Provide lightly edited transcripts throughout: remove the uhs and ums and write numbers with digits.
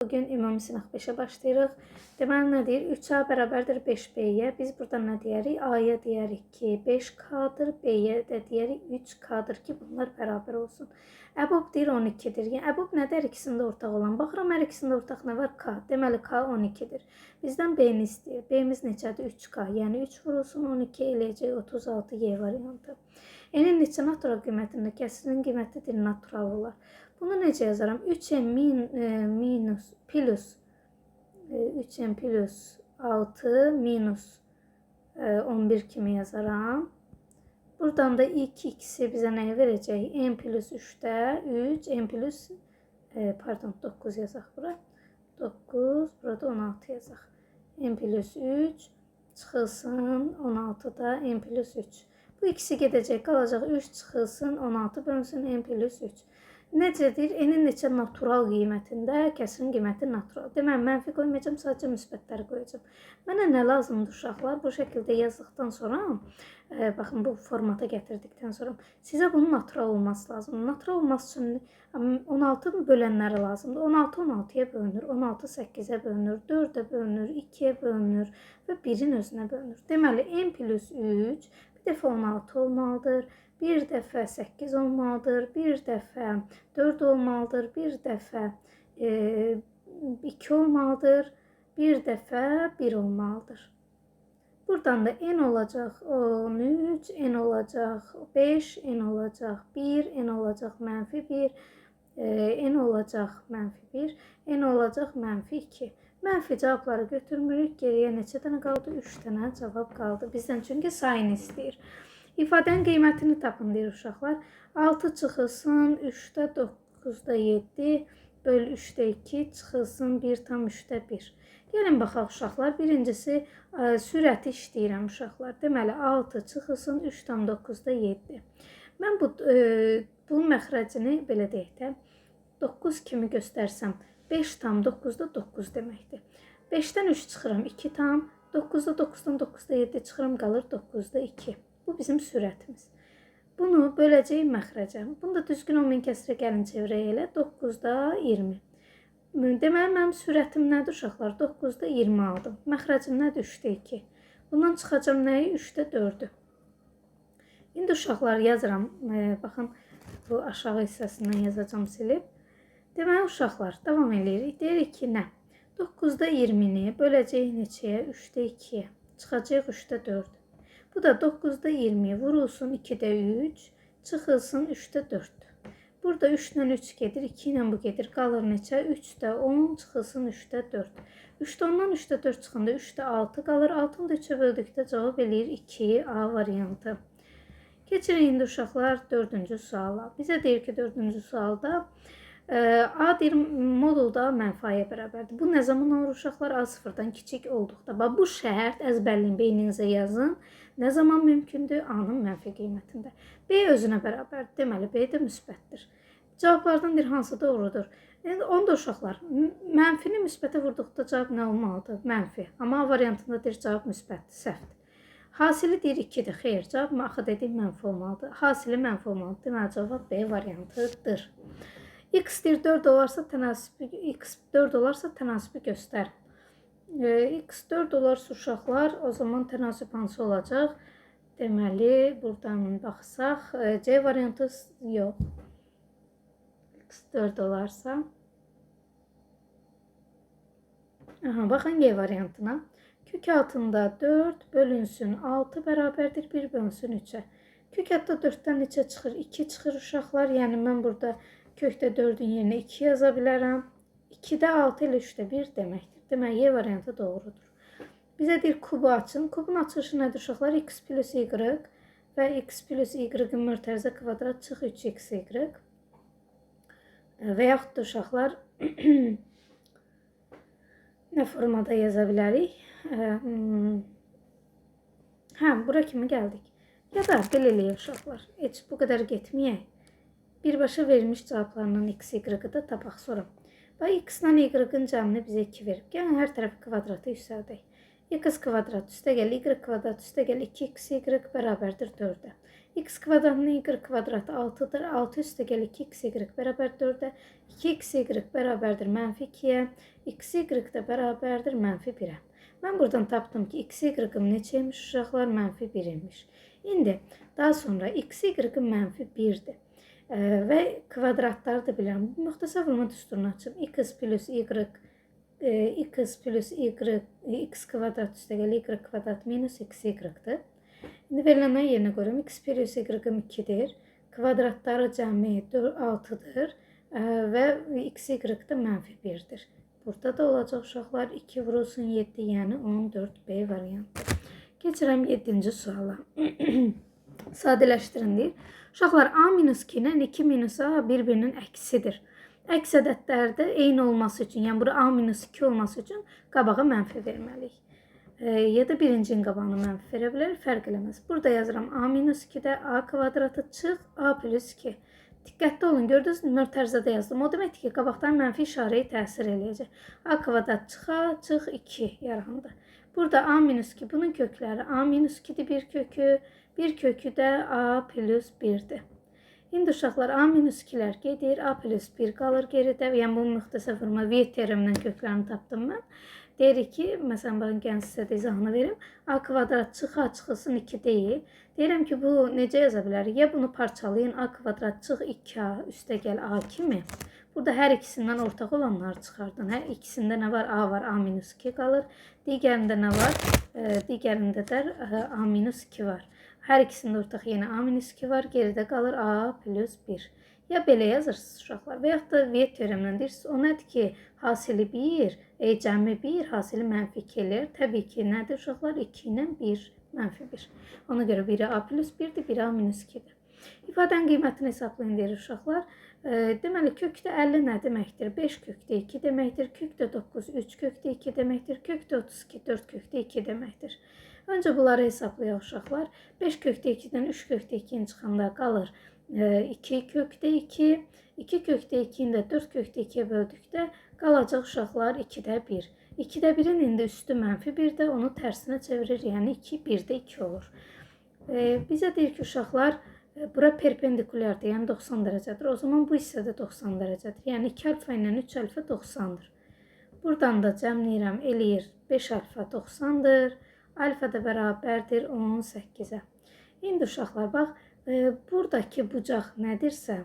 Bugün ümumi sinif 5-ə başlayırıq. Deməli nə deyir? 3A bərabərdir 5B-yə. Biz burada nə deyərik? A-ya deyərik ki, 5K-dır, B-yə də deyərik 3K-dır ki, bunlar bərabər olsun. Əbob deyir 12-dir. Yəni əbob nədir? Hər ikisində ortaq olan. Baxıram, hər ikisində ortaq nə var? K. Deməli K 12-dir. Bizdən B-ni istəyir. B-miz neçədir? 3K. Yəni 3 vurulsun 12 eləyəcək 36 Y variantı. N-in neçə natural qiymətində kəsirin qiymətidir natural olar. Bunu necə yazaram? 3n minus plus 3n plus 6 minus 11 kimi yazaram. Buradan da ilk ikisi bizə nəyi verəcək? N plus 3-də 3, n plus pardon 9 yazaq bura. 9, burada 16 yazaq. N plus 3 çıxılsın 16-da n plus 3. Bu ikisi gedəcək, qalacaq 3 çıxılsın 16 bölünsün n plus 3. Necə deyir? N-in neçə natural qiymətində kəsirin qiyməti natural. Deməli, mənfi qoymayacağam, sadəcə müsbətləri qoyacağam. Mənə nə lazımdır uşaqlar? Bu şəkildə yazdıqdan sonra, baxın bu formata gətirdikdən sonra sizə bunun natural olması lazımdır. Natural olması üçün 16 bölənləri lazımdır. 16 16-ya bölünür, 16 8-ə bölünür, 4-ə bölünür, 2-yə bölünür və 1-in özünə bölünür. Deməli, n plus 3 bir dəfə 16 olmalıdır. Bir dəfə 8 olmalıdır, bir dəfə 4 olmalıdır, bir dəfə 2 olmalıdır, bir dəfə 1 olmalıdır. Buradan da n olacaq 13, n olacaq 5, n olacaq 1, n olacaq mənfi 1, n olacaq mənfi 1, n olacaq mənfi 2. Mənfi cavabları götürmürük. Geriyə neçə dənə qaldı? 3 dənə cavab qaldı. Bizdən çünki sayını istəyir. İfadənin qiymətini tapın deyir uşaqlar. 6 çıxılsın 3-də 9-da 7 böl 3-də 2 çıxılsın 1,3-də 1. Gəlin baxaq uşaqlar. Birincisi sürəti işləyirəm uşaqlar. Deməli 6 çıxılsın 3,9-da 7. Mən bu bunun məxrəcini belə deyək də 9 kimi göstərsəm 5,9-da 9 deməkdir. 5-dən 3 çıxıram 2 tam, 9-da 9-dan 9-da 7 çıxıram qalır 9-da 2. Bu bizim sürətimiz. Bunu böləcəyik məxrəcə. Bunu da düzgün olmayan kəsrə gəlin çevirək elə. 9-da 20. Deməli, mənim sürətim nədir uşaqlar? 9-da 20 aldım. Məxrəcim nədir? 3-də 2. Bundan çıxacam nəyi? 3-də 4-ü. İndi uşaqlar yazıram. Baxın, bu aşağı hissəsindən yazacağım silib. Deməli, uşaqlar, davam eləyirik. Deyirik ki, nə? 9-da 20-ni böləcəyik neçəyə? 3-də 2-yə. Çıxacaq 3-də 4. Bu da 9-da 20 vurulsun 2-də 3, çıxılsın 3-də 4. Burada 3 ilə 3 gedir, 2 ilə bu gedir. Qalır neçə? 3-də 10 çıxılsın 3-də 4. 3-də 10-dan 3-də 4 çıxanda 3-də 6 qalır. 6-nı da 3-ə böldükdə cavab eləyir 2 A variantı. Keçirik indi uşaqlar 4-cü suala. Bizə deyir ki, 4-cü sualda A deyir modulda mənfi A-ya bərabərdir. Bu nə zaman olur uşaqlar? A sıfırdan kiçik olduqda. Bax, bu şərt əzbərləyin, beyninizə yazın. Nə zaman mümkündür? A-nın mənfi qiymətində. B özünə bərabərdir. Deməli, B də müsbətdir. Cavablardan bir hansı doğrudur? İndi onda uşaqlar, mənfini müsbətə vurduqda cavab nə olmalıdır? Mənfi. Amma A variantında deyir cavab müsbətdir, səhvdir. Hasili deyir 2-dir. Xeyr, cavab axı dediyim mənfi olmalıdır. Hasili mənfi olmalıdır. Deməli, cavab B variantıdır. X deyir 4 olarsa tənasibi, X 4 olarsa tənasibi göstər. X 4 olarsa uşaqlar, o zaman tənasib hansı olacaq? Deməli, buradan baxsaq, C variantı yox. X 4 olarsa. Aha, baxın G variantına. Kök altında 4 bölünsün 6 bərabərdir 1 bölünsün 3-ə. Kök altında 4-dən neçə çıxır? 2 çıxır uşaqlar. Yəni mən burada kökdə 4-ün yerinə 2 yaza bilərəm. 2-də 6 ilə 3-də 1 deməkdir. Deməli, Y variantı doğrudur. Bizə deyir kubu açın. Kubun açılışı nədir uşaqlar? X plus Y və X plus Y-ın mörtərizə kvadrat çıx 3xy. Və yaxud da uşaqlar nə formada yaza bilərik? Hə, bura kimi gəldik. Ya da belə eləyək uşaqlar. Heç bu qədər getməyək. Birbaşa verilmiş cavablarından x, y-ı da tapaq sonra. Bax, x ilə y-ın cəmini bizə 2 verib. Gəlin, hər tərəfi kvadratı yüksəldək. X kvadrat üstə gəl, y kvadrat üstə gəl, 2xy bərabərdir 4-ə. X kvadratının y kvadratı 6-dır. 6 üstə gəl 2xy bərabər 4-ə. 2xy bərabərdir mənfi 2-yə. Xy də bərabərdir mənfi 1-ə. Mən buradan tapdım ki, xy-im neçəymiş uşaqlar? Mənfi 1 imiş. İndi daha sonra xy-im mənfi 1-dir. Və kvadratları da bilirəm. Müxtəsər vurma düsturunu açım. X plus y, x plus y, x kvadrat üstə gəl y kvadrat minus xy-dir. İndi verilənlər yerinə qoyuram. X plus y-im 2-dir. Kvadratları cəmi 6-dır və xy də mənfi 1-dir. Burada da olacaq uşaqlar 2 vurulsun 7, yəni 14B variantı. Keçirəm 7-ci suala. Sadələşdirin deyir. Uşaqlar A minus 2 ilə 2 minus A bir-birinin əksidir. Əks ədədlərdə eyni olması üçün, yəni bura A minus 2 olması üçün qabağa mənfi verməliyik. Ya da birincinin qabağını mənfi verə bilərik, fərq eləməz. Burada yazıram A minus 2-də A kvadratı çıx A plus 2. Diqqətli olun, gördünüz mötərizədə yazdım. O deməkdir ki, qabaqdan mənfi işarəyi təsir eləyəcək. A kvadrat çıx A, çıx 2 yarandı. Burada A minus 2, bunun kökləri A minus 2-dir bir kökü, bir kökü də A plus 1-dir. İndi uşaqlar A minus 2-lər gedir, A plus 1 qalır geridə. Yəni bu müxtəsər vurma Viet teoremindən köklərini tapdım mən. Deyirik ki, məsələn, baxın, gəlin sizə də izahını verim. A kvadrat çıx A çıxılsın 2 deyil. Deyirəm ki, bu necə yaza bilərik? Ya bunu parçalayın, A kvadrat çıx 2A üstə gəl A kimi. Burada hər ikisindən ortaq olanları çıxardın. Hər ikisində nə var? A var, A minus 2 qalır. Digərində nə var? Digərində də A minus 2 var. Hər ikisində ortaq yenə A minus 2 var. Geridə qalır A plus 1. Ya belə yazırsınız uşaqlar və yaxud da Viet teoremindən deyirsiniz. O nədir ki, hasili 1, cəmi 1, hasili mənfi 2 eləyir. Təbii ki, nədir uşaqlar? 2 ilə 1, mənfi 1. Ona görə biri A plus 1-dir, biri A minus 2-dir. İfadənin qiymətini hesablayın deyir uşaqlar. Deməli, kökdə 50 nə deməkdir? 5 kökdə 2 deməkdir. Kökdə 9, 3 kökdə 2 deməkdir. Kökdə 32, 4 kökdə 2 deməkdir. Öncə bunları hesablayaq uşaqlar. 5 kökdə 2-dən 3 kökdə 2-ni çıxanda qalır 2 kökdə 2, 2 kökdə 2-ni də 4 kökdə 2-yə böldükdə qalacaq uşaqlar 2-də 1. 2-də 1-in indi üstü mənfi 1-də, onu tərsinə çevirir, yəni 2, 1-də 2 olur. Bizə deyir ki, uşaqlar, bura perpendikulyardır, yəni 90 dərəcədir. O zaman bu hissə də 90 dərəcədir. Yəni 2 alfa ilə 3 alfa 90-dır. Buradan da cəmləyirəm, eləyir 5 alfa 90-dır. Alfa da bərabərdir 18-ə. İndi uşaqlar, bax, buradakı bucaq nədirsə,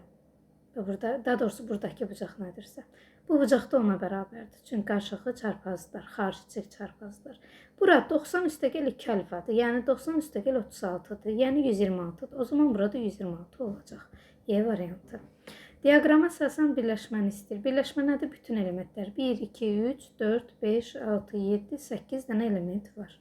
burada, daha doğrusu buradakı bucaq nədirsə, bu bucaq da ona bərabərdir. Çünki qarşılıqlı çarpazlar, xarici çarpazlar. Bura 90 üstəgəl 2 alfadır. Yəni 90 üstəgəl 36-dır. Yəni 126-dır. O zaman burada 126 olacaq. Y variantı. Diaqrama əsasən birləşməni istəyir. Birləşmə nədir? Bütün elementlər. 1, 2, 3, 4, 5, 6, 7, 8 dənə element var.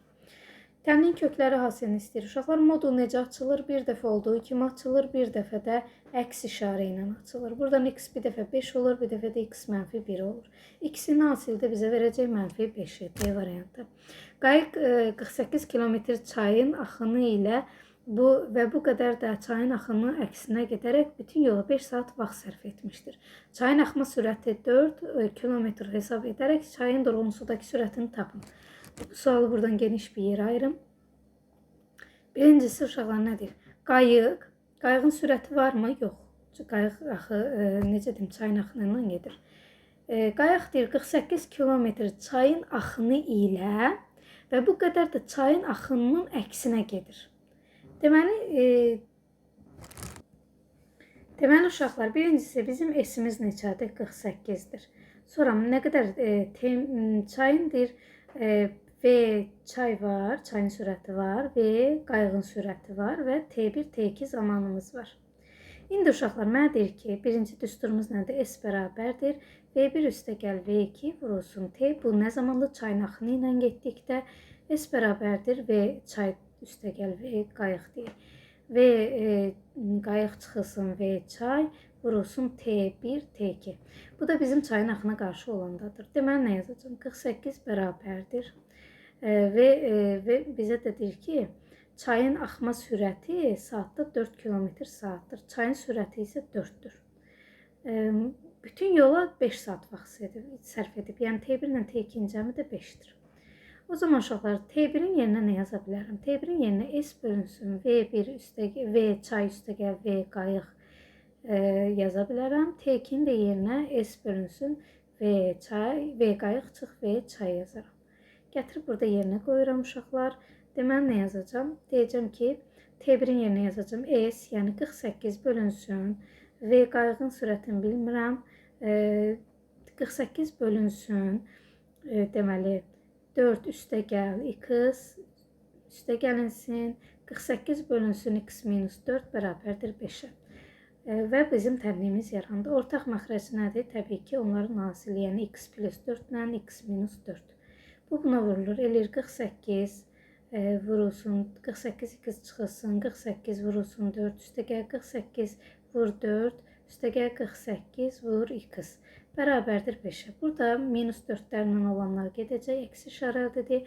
Təmlin kökləri hasilini istəyir. Uşaqlar, modul necə açılır? Bir dəfə olduğu kimi açılır, bir dəfə də əks işarə ilə açılır. Buradan x bir dəfə 5 olur, bir dəfə də x mənfi 1 olur. X-in hasili də bizə verəcək mənfi 5-i, D variantı. Qayıq 48 kilometr çayın axını ilə bu və bu qədər də çayın axını əksinə gedərək bütün yola 5 saat vaxt sərf etmişdir. Çayın axma sürəti 4 kilometr hesab edərək çayın durğun sudakı sürətini tapın. Bu sualı buradan geniş bir yerə ayırım. Birincisi uşaqlar nədir? Qayıq. Qayığın sürəti varmı? Yox. Qayıq axı, necə deyim, çayın axını ilə gedir. Qayıq deyir 48 kilometr çayın axını ilə və bu qədər də çayın axınının əksinə gedir. Deməli, deməli uşaqlar, birincisi bizim S-imiz neçədir? 48-dir. Sonra nə qədər çayın deyir, V çay var, çayın sürəti var, V qayığın sürəti var və T1, T2 zamanımız var. İndi uşaqlar, mənə deyir ki, birinci düsturumuz nədir? S bərabərdir. V1 üstə gəl V2 vurulsun T. Bu nə zamandır? Çayın axını ilə getdikdə S bərabərdir V çay üstə gəl V qayıq deyir. V qayıq çıxılsın V çay vurulsun T1, T2. Bu da bizim çayın axına qarşı olandadır. Deməli, nə yazacağım? 48 bərabərdir. Və bizə də deyir ki, çayın axma sürəti saatda 4 km saatdır. Çayın sürəti isə 4-dür. Bütün yola 5 saat vaxt sərf edib. Yəni T1 ilə T2-nin cəmi də 5-dir. O zaman uşaqlar T1-in yerinə nə yaza bilərəm? T1-in yerinə S bölünsün V1 üstə V çay üstəgəl V qayıq yaza bilərəm. T2-nin də yerinə S bölünsün V çay, V qayıq çıx V çay yazaram. Gətirib burada yerinə qoyuram uşaqlar. Deməli nə yazacağam? Deyəcəm ki, T1-in yerinə yazacağam S, yəni 48 bölünsün V qayığın sürətini bilmirəm. 48 bölünsün deməli 4 üstəgəl x üstə gəlinsin 48 bölünsün x minus 4 bərabərdir 5-ə. Və bizim tənliyimiz yarandı. Ortaq məxrəc nədir? Təbii ki, onların hasili, yəni x plus 4 ilə x minus 4. Bu buna vurulur. Eləyir 48 vurulsun, 48 x çıxılsın, 48 vurulsun 4 üstəgəl 48 vur 4 üstəgəl 48 vur x bərabərdir 5-ə. Burada minus 4-lərlə olanlar gedəcək. Əksi işarəlidir.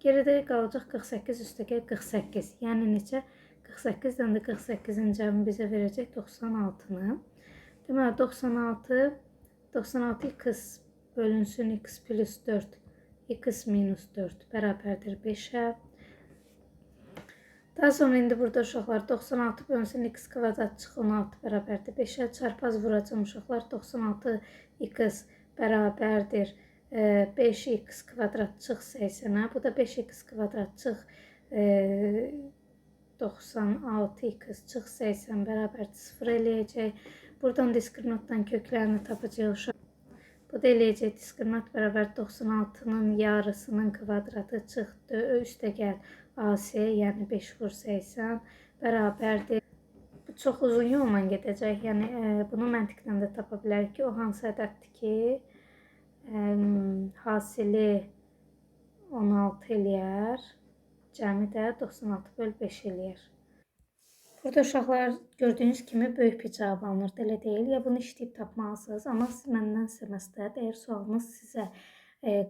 Geridə qalacaq 48 üstəgəl 48. Yəni neçə? 48-dən də 48-in cəmi bizə verəcək 96-nı. Deməli 96 x bölünsün x plus 4 x minus 4 bərabərdir 5-ə. Daha sonra indi burada uşaqlar 96 bölünsün x kvadrat çıx 16 bərabərdir 5-ə. Çarpaz vuracam uşaqlar 96 x bərabərdir 5x kvadrat çıx 80-ə. Bu da 5x kvadrat çıx 96x çıx 80 bərabərdir 0 eləyəcək. Buradan diskriminantdan köklərini tapacaq uşaq. Bu da eləyəcək diskriminant bərabər 96-nın yarısının kvadratı çıx üstəgəl AC, yəni 5 vur 80 bərabərdir. Bu çox uzun yolla gedəcək. Yəni bunu məntiqdən də tapa bilərik ki, o hansı ədəddir ki, hasili 16 eləyər, cəmi də 96 böl 5 eləyər. Burada uşaqlar gördüyünüz kimi böyük bir cavab alınır, elə deyil. Ya bunu işləyib tapmalısınız, amma siz məndən sizə məsləhət, əgər sualınız sizə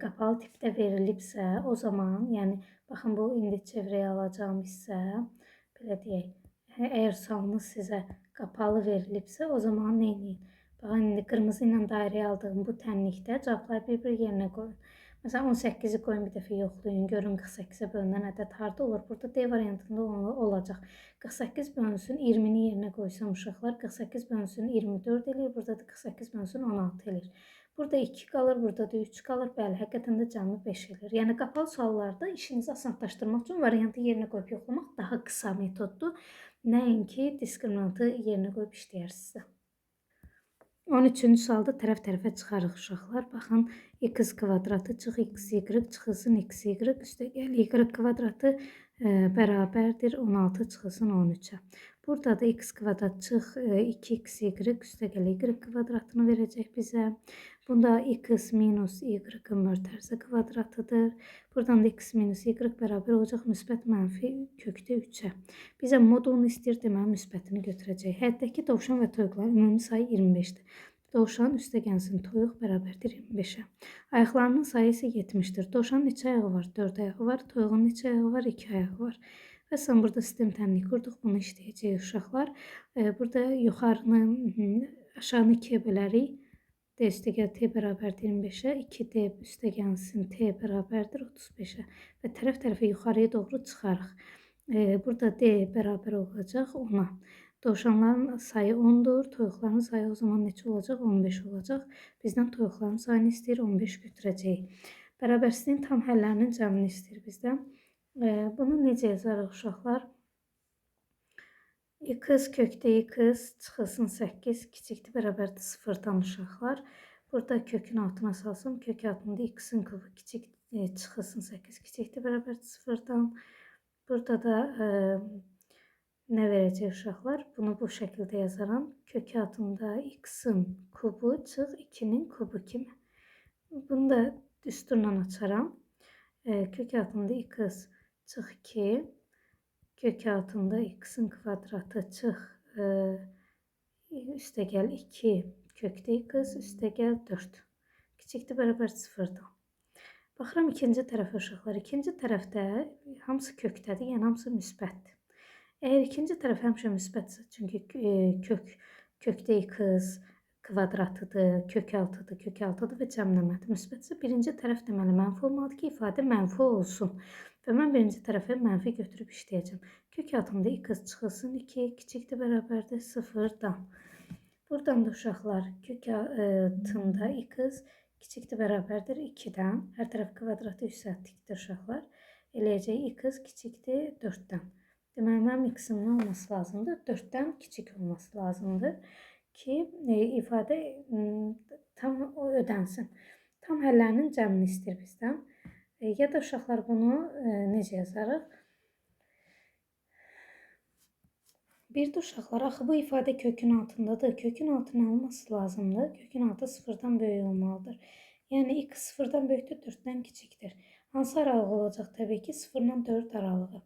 qapalı tipdə verilibsə, o zaman, yəni baxın bu indi çevrəyə alacağım hissə, belə deyək, əgər sualınız sizə qapalı verilibsə, o zaman nə edin? Baxın indi qırmızı ilə dairəyə aldığım bu tənlikdə cavabları bir-bir yerinə qoyun. Məsələn 18-i qoyun, bir dəfə yoxlayın, görün 48-ə bölünən ədəd harda olur? Burada D variantında olacaq. 48 bölünsün 20-ni yerinə qoysam uşaqlar, 48 bölünsün 24 eləyir, burada da 48 bölünsün 16 eləyir. Burada 2 qalır, burada da 3 qalır. Bəli, həqiqətən də cəmi 5 eləyir. Yəni qapalı suallarda işinizi asanlaşdırmaq üçün variantı yerinə qoyub yoxlamaq daha qısa metoddur. Nəinki diskriminantı yerinə qoyub işləyərsinizsə. 13-cü sualda tərəf-tərəfə çıxarıq uşaqlar. Baxın, x kvadratı çıx x y çıxılsın x y üstəgəl y kvadratı bərabərdir 16 çıxılsın 13-ə. Burada da x kvadrat çıx 2x y üstəgəl y kvadratını verəcək bizə. Bunda x minus y-ın mörtərzə kvadratıdır. Buradan da x minus y bərabər olacaq müsbət mənfi kökdə 3-ə. Bizə modulunu istəyir, deməli müsbətini götürəcək. Həyətdəki dovşan və toyuqların ümumi sayı 25-dir. Dovşan üstə gəlsin toyuq bərabərdir 25-ə. Ayaqlarının sayı isə 70-dir. Dovşanın neçə ayağı var? 4 ayağı var. Toyuğun neçə ayağı var? 2 ayağı var. Və sən burada sistem tənliyi qurduq. Bunu işləyəcəyik uşaqlar. Burada yuxarını, aşağını 2-yə bölərik. D üstəgəl T bərabərdir 25-ə, 2D üstə gəlsin T bərabərdir 35-ə və tərəf-tərəfə yuxarıya doğru çıxarıq. Burada D bərabər olacaq 10-a. Dovşanların sayı 10-dur, toyuqların sayı o zaman neçə olacaq? 15 olacaq. Bizdən toyuqların sayını istəyir, 15 götürəcəyik. Bərabərsizliyin tam həllərinin cəmini istəyir bizdən. Bunu necə yazarıq uşaqlar? X kökdə x çıxılsın 8 kiçikdir bərabərdir 0-dan uşaqlar. Burada kökün altına salsam kök altında x-in kubu kiçik çıxılsın 8 kiçikdir bərabərdir 0-dan. Burada da nə verəcək uşaqlar? Bunu bu şəkildə yazaram. Kök altında x-in kubu çıx 2-nin kubu kimi. Bunu da düsturla açaram. Kök altında x çıx 2. Kök altında x-in kvadratı çıx üstəgəl 2 kökdə x üstəgəl 4. Kiçikdir bərabər 0-dan. Baxıram ikinci tərəfə uşaqlar. İkinci tərəfdə hamısı kökdədir, yəni hamısı müsbətdir. Əgər ikinci tərəf həmişə müsbətsə, çünki kökdə x, kvadratıdır, kök 6-dır, kök 6-dır və cəmləmədir. Müsbətsə birinci tərəf deməli mənfi olmalıdır ki, ifadə mənfi olsun. Və mən birinci tərəfə mənfi götürüb işləyəcəm. Kök altında x çıxılsın 2, kiçikdir bərabərdir 0-dan. Buradan da uşaqlar kök altında x kiçikdir bərabərdir 2-dən. Hər tərəf kvadratı yüksəltdikdə uşaqlar eləyəcək x kiçikdir 4-dən. Deməli, mənim x-im nə olması lazımdır? 4-dən kiçik olması lazımdır ki, ifadə tam ödənsin. Tam həllərinin cəmini istəyir bizdən. Ya da uşaqlar bunu necə yazarıq? Bir də uşaqlar, axı bu ifadə kökün altındadır. Kökün altı nə olması lazımdır? Kökün altı 0-dan böyük olmalıdır. Yəni, x 0-dan böyükdür, 4-dən kiçikdir. Hansı aralıq olacaq? Təbii ki, 0 ilə 4 aralığı.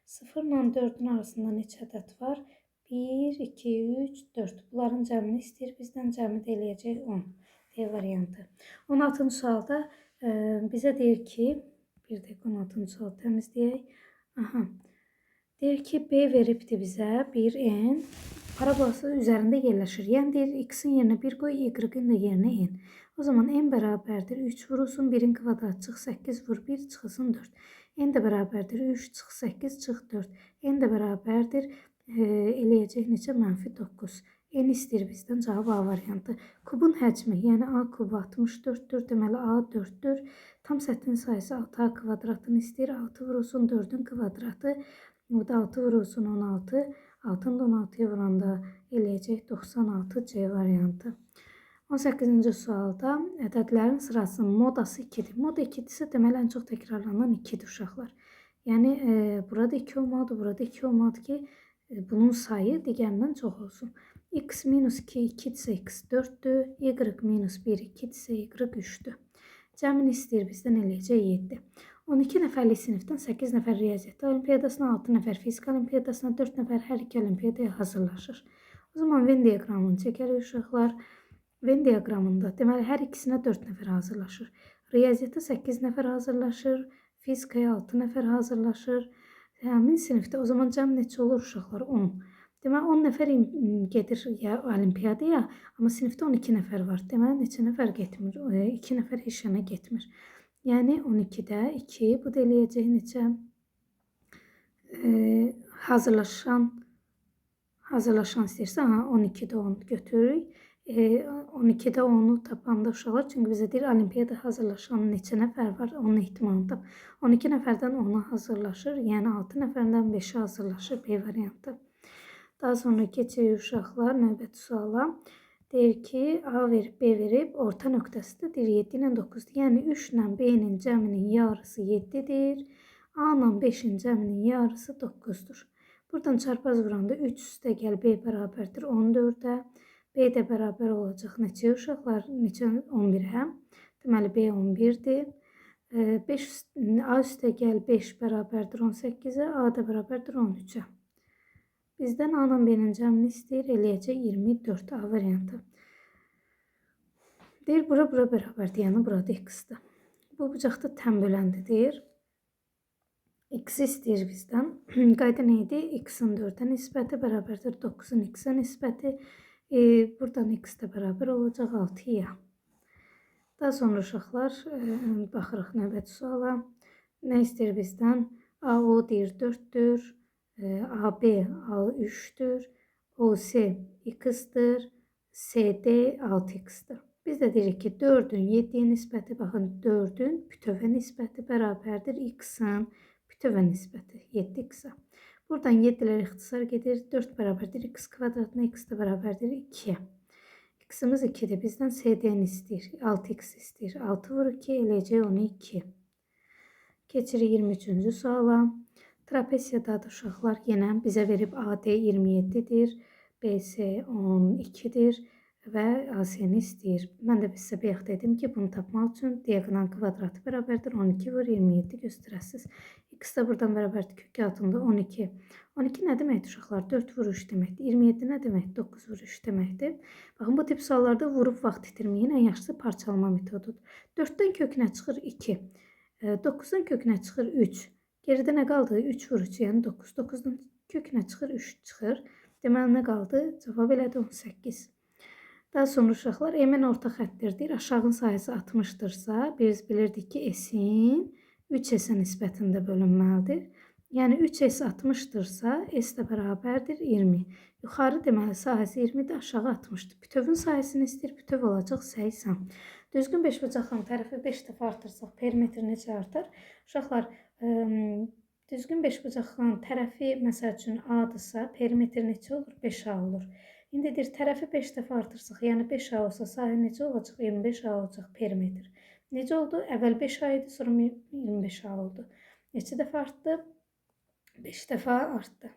0 ilə 4-ün arasında neçə ədəd var? 1, 2, 3, 4. Bunların cəmini istəyir. Bizdən cəmi də eləyəcək 10. D variantı. 16-cı sualda bizə deyir ki, bir dəqiqə 16-cı sualı təmizləyək. Aha. Deyir ki, B veribdir bizə 1n. Parabolası üzərində yerləşir. Yəni deyir, x-in yerinə 1 qoy, y-in də yerinə n. O zaman n bərabərdir 3 vurulsun, 1-in kvadratı çıx 8 vur 1 çıxılsın 4. N də bərabərdir 3 çıx 8 çıx 4. N də bərabərdir eləyəcək neçə? Mənfi 9. N istəyir bizdən cavab A variantı. Kubun həcmi, yəni A kubu 64-dür, deməli A 4-dür. Tam səthin sayısı 6A kvadratını istəyir. 6 vurulsun 4-ün kvadratı. Bu da 6 vurulsun 16. 6-nı da 16-ya vuranda eləyəcək 96 C variantı. 18-ci sualda ədədlərin sırasının modası 2-dir. Moda 2-dirsə, deməli ən çox təkrarlanan 2-dir uşaqlar. Yəni burada 2 olmalıdır, burada 2 olmalıdır ki, bunun sayı digərindən çox olsun. X minus 2, 2-dirsə x 4-dür, y minus 1, 2-dirsə y 3-dür. Cəmini istəyir bizdən eləyəcək 7. 12 nəfərlik sinifdən 8 nəfər riyaziyyat olimpiyadasına, 6 nəfər fizika olimpiyadasına, 4 nəfər hər iki olimpiyadaya hazırlaşır. O zaman Venn diaqramını çəkərik uşaqlar. Venn diaqramında deməli hər ikisinə 4 nəfər hazırlaşır. Riyaziyyata 8 nəfər hazırlaşır, fizikaya 6 nəfər hazırlaşır. Həmin sinifdə o zaman cəm neçə olur uşaqlar? 10. Deməli 10 nəfər gedir ya olimpiyadaya, amma sinifdə 12 nəfər var. Deməli neçə nəfər getmir? 2 nəfər heç yana getmir. Yəni 12-də 2, bu da eləyəcək neçə? Hazırlaşan istəyirsə, 12-də 10 götürürük. 12-də 10-u tapanda uşaqlar, çünki bizə deyir olimpiyada hazırlaşan neçə nəfər var, onun ehtimalını tap. 12 nəfərdən 10-a hazırlaşır, yəni 6 nəfərdən 5-ə hazırlaşır B variantı. Daha sonra keçirik uşaqlar növbəti suala. Deyir ki, A verib, B verib, orta nöqtəsi də deyir 7 ilə 9-dur. Yəni 3 ilə B-nin cəminin yarısı 7-dir. A ilə 5-in cəminin yarısı 9-dur. Buradan çarpaz vuranda 3 üstə gəl B bərabərdir 14-ə. B də bərabər olacaq neçə uşaqlar? Neçə? 11-ə. Deməli, B 11-dir. A üstə gəl 5 bərabərdir 18-ə, A da bərabərdir 13-ə. Bizdən A ilə B-nin cəmini istəyir, eləyəcək 24 A variantı. Deyir, bura bərabərdir, yəni burada x-dir. Bu bucaqda tən böləndi deyir. X istəyir bizdən. Qayda nə idi? X-in 4-ə nisbəti bərabərdir 9-un x-ə nisbəti. Buradan x də bərabər olacaq 6-ya. Daha sonra uşaqlar baxırıq növbəti suala. Nə istəyir bizdən? AO deyir 4-dür. AB 3-dür. OC x-dir. CD 6x-dir. Biz də deyirik ki, 4-ün 7-yə nisbəti, baxın 4-ün bütövə nisbəti bərabərdir x-in bütövə nisbəti 7x-a. Buradan 7-lər ixtisar gedir. 4 bərabərdir x kvadratına, x də bərabərdir 2-yə. X-imiz 2-dir. Bizdən CD-ni istəyir. 6x istəyir. 6 vur 2 eləyəcək 12. Keçirik 23-cü suala. Trapesiyadadır uşaqlar. Yenə bizə verib AD 27-dir. BC 12-dir və AC-ni istəyir. Mən də sizə bayaq dedim ki, bunu tapmaq üçün diaqonal kvadratı bərabərdir 12 vur 27 göstərəsiniz. X də buradan bərabərdir kök altında 12. 12 nə deməkdir uşaqlar? 4 vur 3 deməkdir. 27 nə deməkdir? 9 vur 3 deməkdir. Baxın, bu tip suallarda vurub vaxt itirməyin ən yaxşısı parçalama metodudur. 4-dən kökünə çıxır 2. 9-dan kökünə çıxır 3. Geridə nə qaldı? 3 vur 3, yəni 9. 9-dan kökünə çıxır 3 çıxır. Deməli, nə qaldı? Cavab elədi 18. Daha sonra uşaqlar MN orta xəttir deyir. Aşağının sahəsi 60-dırsa, biz bilirdik ki, S-in 3S-ə nisbətində bölünməlidir. Yəni 3S 60-dırsa, S də bərabərdir 20. Yuxarı deməli sahəsi 20-dir, aşağı 60-dır. Bütövün sahəsini istəyir, bütöv olacaq 80. Düzgün beşbucaqlının tərəfi 5 dəfə artırsaq, perimetr necə artar? Uşaqlar, düzgün beşbucaqlının tərəfi məsəl üçün A-dırsa, perimetr necə olur? 5A olur. İndi deyir, tərəfi 5 dəfə artırsaq, yəni 5A olsa, sahə necə olacaq? 25A olacaq perimetr. Necə oldu? Əvvəl 5A idi, sonra 25A oldu. Neçə dəfə artdı? 5 dəfə artdı.